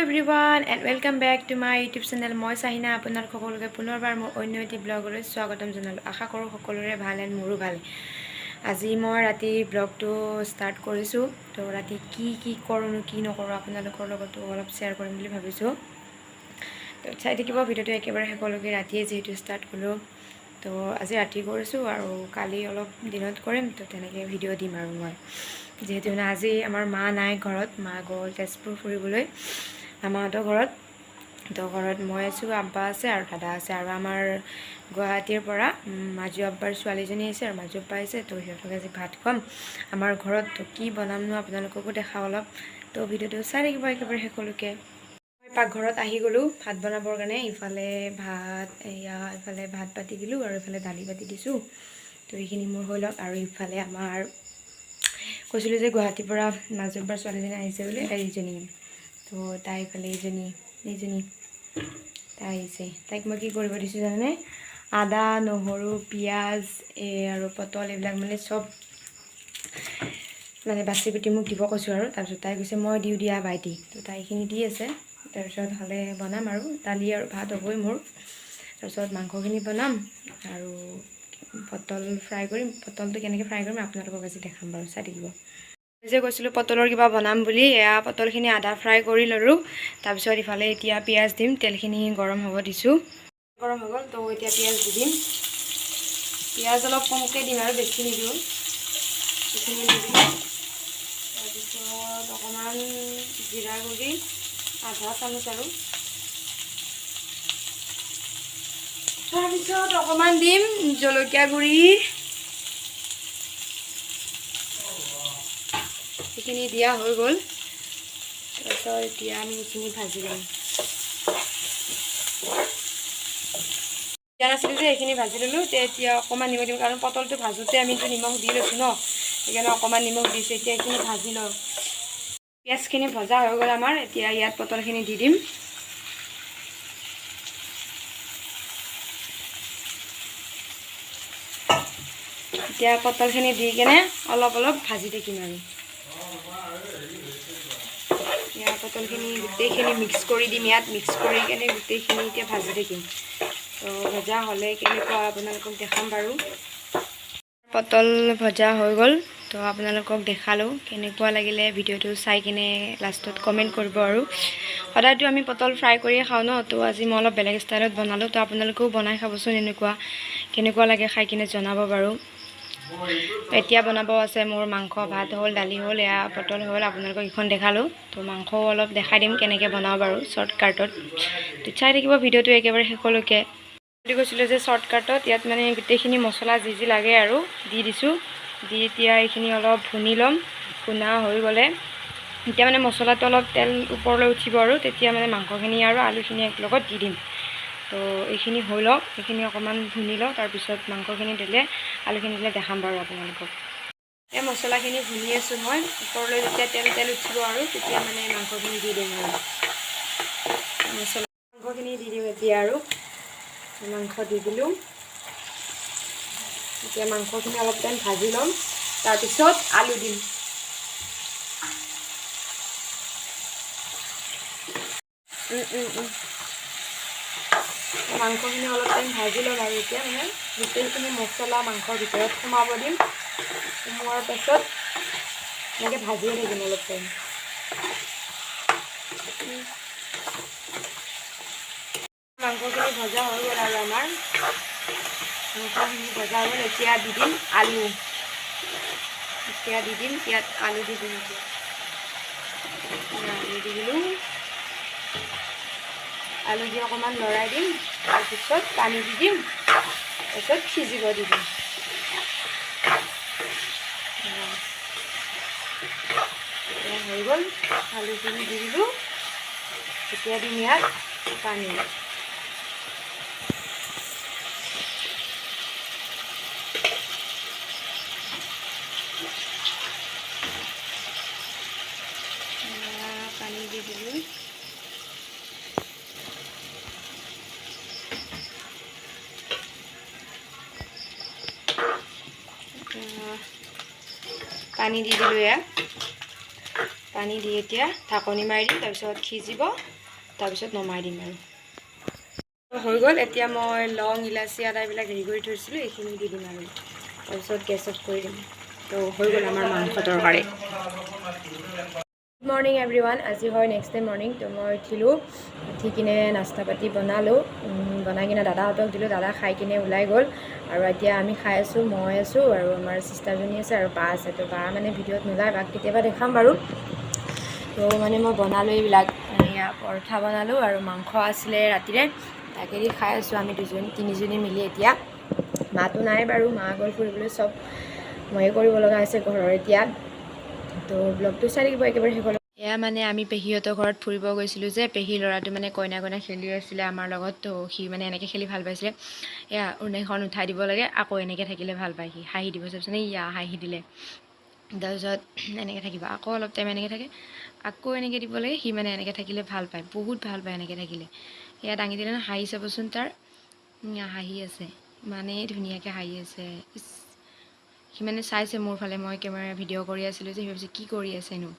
Everyone and welcome back to my YouTube channel. মই চাহিনা, আপোনালোক সকলোকে পুনৰবাৰ মোৰ অন্য এটি ব্লগলৈ স্বাগতম জনালোঁ। আশা কৰোঁ সকলোৰে ভাল এণ্ড মোৰো ভাল। আজি মই ৰাতি ব্লগটো ষ্টাৰ্ট কৰিছোঁ। তো ৰাতি কি কি কৰোঁনো, কি নকৰোঁ, আপোনালোকৰ লগতো অলপ শ্বেয়াৰ কৰিম বুলি ভাবিছোঁ। তো চাই থাকিব ভিডিঅ'টো একেবাৰে শেষলৈকে। ৰাতিয়ে যিহেতু ষ্টাৰ্ট কৰিলোঁ, তো আজি ৰাতি কৰিছোঁ আৰু কালি অলপ দিনত কৰিম। তো তেনেকৈ ভিডিঅ' দিম আৰু মই যিহেতু মানে আজি আমাৰ মা নাই ঘৰত, মা গ'ল তেজপুৰ ফুৰিবলৈ মামাহঁতৰ ঘৰত। তো ঘৰত মই আছোঁ, আব্বা আছে আৰু দাদা আছে আৰু আমাৰ গুৱাহাটীৰ পৰা মাজু আব্বাৰ ছোৱালীজনী আহিছে আৰু মাজু আব্বা আহিছে। তো সিহঁতক আজি ভাত খুৱাম আমাৰ ঘৰত। তো কি বনামনো, আপোনালোককো দেখাওঁ অলপ। তো ভিডিঅ'টো চাই থাকিব একেবাৰে শেষলৈকে। মই পাকঘৰত আহি গ'লোঁ ভাত বনাবৰ কাৰণে। ইফালে ভাত, এয়া ইফালে ভাত পাতি দিলোঁ আৰু ইফালে দালি পাতি দিছোঁ। তো এইখিনি মোৰ হৈ লওক। আৰু ইফালে আমাৰ কৈছিলোঁ যে গুৱাহাটীৰ পৰা মাজু আব্বাৰ ছোৱালীজনী আহিছে বুলি, এইজনী। তো তাই ইফালে এইজনী এইজনী তাই আহিছে। তাইক মই কি কৰিব দিছোঁ জানানে? আদা, নহৰু, পিঁয়াজ এই আৰু পটল এইবিলাক মানে চব মানে বাচি কুটি মোক দিব কৈছোঁ। আৰু তাৰপিছত তাই কৈছে, "মই দিওঁ দিয়া ভাইটি।" তো তাই এইখিনি দি আছে। তাৰপিছত হ'লে বনাম আৰু দালি আৰু ভাত হ'বই মোৰ। তাৰপিছত মাংসখিনি বনাম আৰু পটল ফ্ৰাই কৰিম। পটলটো কেনেকৈ ফ্ৰাই কৰিম, আপোনালোকক আজি দেখাম বাৰু, চাই থাকিব। যে কৈছিলোঁ পটলৰ কিবা বনাম বুলি, এয়া পটলখিনি আধা ফ্ৰাই কৰি ল'লোঁ। তাৰপিছত ইফালে এতিয়া পিঁয়াজ দিম। তেলখিনি গৰম হ'ব দিছোঁ। গৰম হৈ গ'ল, তো এতিয়া পিঁয়াজ দি দিম। পিঁয়াজ অলপ কমকৈ দিম আৰু বেছি নিদিওঁ। এইখিনি দি দিম। তাৰপিছত অকণমান জিৰা গুড়ি, আধা চামুচ আৰু তাৰপিছত অকণমান দিম জলকীয়া গুড়ি। সেইখিনি দিয়া হৈ গ'ল। তাৰপিছত এতিয়া আমি এইখিনি ভাজি ল'ম। দিয়া নাছিলোঁ যে, এইখিনি ভাজি ল'লোঁ। এতিয়া অকণমান নিমখ দিম, কাৰণ পটলটো ভাজোঁতে আমিতো নিমখ দি লৈছোঁ ন, সেইকাৰণে অকণমান নিমখ দিছোঁ। এতিয়া এইখিনি ভাজি লওঁ। পিঁয়াজখিনি ভজা হৈ গ'ল আমাৰ। এতিয়া ইয়াত পটলখিনি দি দিম। এতিয়া পটলখিনি দি কেনে অলপ অলপ ভাজি থাকিম। আৰু ইয়াৰ পটলখিনি গোটেইখিনি মিক্স কৰি দিম ইয়াত। মিক্স কৰি কেনে গোটেইখিনি এতিয়া ভাজি থাকিম। তো ভজা হ'লে কেনেকুৱা, আপোনালোকক দেখাম বাৰু। পটল ভজা হৈ গ'ল। তো আপোনালোকক দেখালোঁ। কেনেকুৱা লাগিলে ভিডিঅ'টো চাই কিনে লাষ্টত কমেণ্ট কৰিব। আৰু সদায়তো আমি পটল ফ্ৰাই কৰিয়ে খাওঁ ন, তো আজি মই অলপ বেলেগ ষ্টাইলত বনালোঁ। তো আপোনালোকেও বনাই খাবচোন এনেকুৱা, কেনেকুৱা লাগে খাই কিনে জনাব বাৰু। এতিয়া বনাব আছে মোৰ মাংস। ভাত হ'ল, দালি হ'ল, এয়া পটল হ'ল, আপোনালোকক এইখন দেখালোঁ। তো মাংসও অলপ দেখাই দিম কেনেকৈ বনাওঁ বাৰু শ্বৰ্টকাটত। তো চাই থাকিব ভিডিঅ'টো একেবাৰে শেষলৈকে। বুলি কৈছিলোঁ যে শ্বৰ্টকাটত, ইয়াত মানে গোটেইখিনি মছলা যি যি লাগে আৰু দি দিছোঁ। দি এতিয়া এইখিনি অলপ ভুনি ল'ম। ভুনা হৈ গ'লে এতিয়া মানে মছলাটো অলপ তেল ওপৰলৈ উঠিব আৰু তেতিয়া মানে মাংসখিনি আৰু আলুখিনি একেলগত দি দিম। তো এইখিনি হৈ লওক, এইখিনি অকণমান ভুনি লওঁ। তাৰপিছত মাংসখিনি দিলে, আলুখিনি দিলে দেখাম বাৰু আপোনালোকক। এই মছলাখিনি ভুনি আছোঁ মই। ওপৰলৈ যেতিয়া তেল তেল উঠিব আৰু তেতিয়া মানে মাংসখিনি দি দিম। আৰু মছলা মাংসখিনি দি দিম এতিয়া। আৰু মাংস দি দিলোঁ। এতিয়া মাংসখিনি অলপ টাইম ভাজি ল'ম, তাৰপিছত আলু দিম। মাংসখিনি অলপ টাইম ভাজি ল'ম আৰু এতিয়া মানে গোটেইখিনি মছলা মাংসৰ ভিতৰত সোমাব দিম। সোমোৱাৰ পাছত এনেকৈ ভাজিয়ে থাকিম অলপ টাইম। মাংসখিনি ভজা হৈ গ'ল আৰু আমাৰ মাংসখিনি ভজা হৈ গ'ল। এতিয়া দি দিম আলু। এতিয়া দি দিম ইয়াত আলু দি দিম। এতিয়া আলু দি দিলোঁ। আলু দি অকণমান লৰাই দিম। তাৰপিছত পানী দি দিম। তাৰপিছত সিজিব দি দিম। এতিয়া হৈ গ'ল, আলুখিনি দি দিলোঁ। এতিয়া দিম ইয়াত পানী। পানী দি দিলোঁ। পানী দি দিলোঁ ইয়াত। পানী দি এতিয়া ঢাকনি মাৰি দিম, তাৰপিছত সিজিব, তাৰপিছত নমাই দিম। আৰু হৈ গ'ল। এতিয়া মই লং, ইলাচি, আদা এইবিলাক হেৰি কৰি থৈছিলোঁ, এইখিনি দি দিম আৰু তাৰপিছত গেছ অফ কৰি দিম। তো হৈ গ'ল আমাৰ মাংস তৰকাৰী। Good morning everyone. আজি হয় নেক্সট ডে মৰ্ণিং। তো মই উঠিলোঁ, উঠি কিনে নাস্তা পাতি বনালোঁ। বনাই কিনে দাদাহঁতক দিলোঁ। দাদা খাই কিনে ওলাই গ'ল আৰু এতিয়া আমি খাই আছোঁ। মই আছোঁ আৰু আমাৰ ছিষ্টাৰজনী আছে আৰু বা আছে। তো বা মানে ভিডিঅ'ত নোলায়, বাক কেতিয়াবা দেখাম বাৰু। তো মানে মই বনালোঁ এইবিলাক, এয়া পৰঠা বনালোঁ আৰু মাংস আছিলে ৰাতিৰে, তাকে দি খাই আছোঁ আমি দুজনী তিনিজনী মিলি। এতিয়া মাটো নাই বাৰু, মা গ'ল ফুৰিবলৈ। চব ময়ে কৰিব লগা হৈছে ঘৰৰ এতিয়া। তো ব্লগটো চাই থাকিব একেবাৰে শেষলৈ। এয়া মানে আমি পেহীহঁতৰ ঘৰত ফুৰিব গৈছিলোঁ যে, পেহীৰ ল'ৰাটো মানে কইনা কইনা খেলি আছিলে আমাৰ লগত। তো সি মানে এনেকৈ খেলি ভাল পাইছিলে। এয়া উৰণিখন উঠাই দিব লাগে, আকৌ এনেকৈ থাকিলে ভাল পায় সি। হাঁহি দিব চাবচোন, ইয়া হাঁহি দিলে। তাৰপিছত এনেকৈ থাকিব, আকৌ অলপ টাইম এনেকৈ থাকে, আকৌ এনেকৈ দিব লাগে। সি মানে এনেকৈ থাকিলে ভাল পায়, বহুত ভাল পায় এনেকৈ থাকিলে। এয়া দাঙি দিলে ন, হাঁহি চাবচোন তাৰ। ইয়া হাঁহি আছে, ইমানেই ধুনীয়াকৈ হাঁহি আছে। ইছ, সি মানে চাইছে মোৰ ফালে, মই কেমেৰা ভিডিঅ' কৰি আছিলোঁ যে, সি ভাবিছে কি কৰি আছেনো।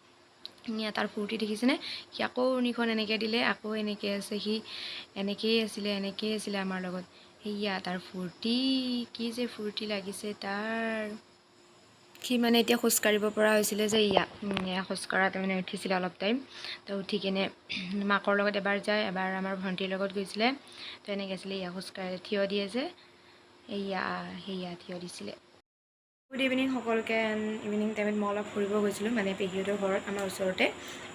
ইয়া তাৰ ফূৰ্তি দেখিছেনে? সি আকৌ উৰণিখন এনেকৈ দিলে, আকৌ এনেকৈ আছে সি। এনেকৈয়ে আছিলে, এনেকৈয়ে আছিলে আমাৰ লগত। সেয়া তাৰ ফূৰ্তি, কি যে ফূৰ্তি লাগিছে তাৰ। সি মানে এতিয়া খোজকাঢ়িব পৰা হৈছিলে যে, ইয়া খোজকঢ়াত মানে উঠিছিলে অলপ টাইম। তো উঠি কিনে মাকৰ লগত এবাৰ যায়, এবাৰ আমাৰ ভণ্টিৰ লগত গৈছিলে। তো এনেকৈ আছিলে, ইয়া খোজকাঢ়ি থিয় দিয়ে যে, এয়া সেয়া থিয় দিছিলে। গুড ইভিনিং সকলোকে। ইভিনিং টাইমত মই অলপ ফুৰিব গৈছিলোঁ, মানে পেহীহঁতৰ ঘৰত, আমাৰ ওচৰতে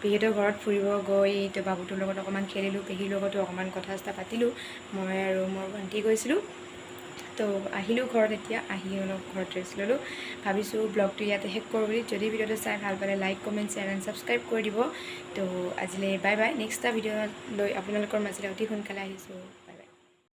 পেহীহঁতৰ ঘৰত ফুৰিব গৈ তো বাবুটোৰ লগত অকণমান খেলিলোঁ, পেহীৰ লগতো অকণমান কথা চথা পাতিলোঁ। মই আৰু মোৰ ভণ্টি গৈছিলোঁ। তো আহিলোঁ ঘৰত, এতিয়া আহি অলপ ঘৰত ৰেষ্ট ল'লোঁ। ভাবিছোঁ ব্লগটো ইয়াতে শেষ কৰোঁ বুলি। যদি ভিডিঅ'টো চাই ভাল পালে like, comment, share and subscribe কৰি দিব। তো আজিলৈ বাই বাই। নেক্সট এটা ভিডিঅ' লৈ আপোনালোকৰ মাজলৈ অতি সোনকালে আহিছোঁ। বাই।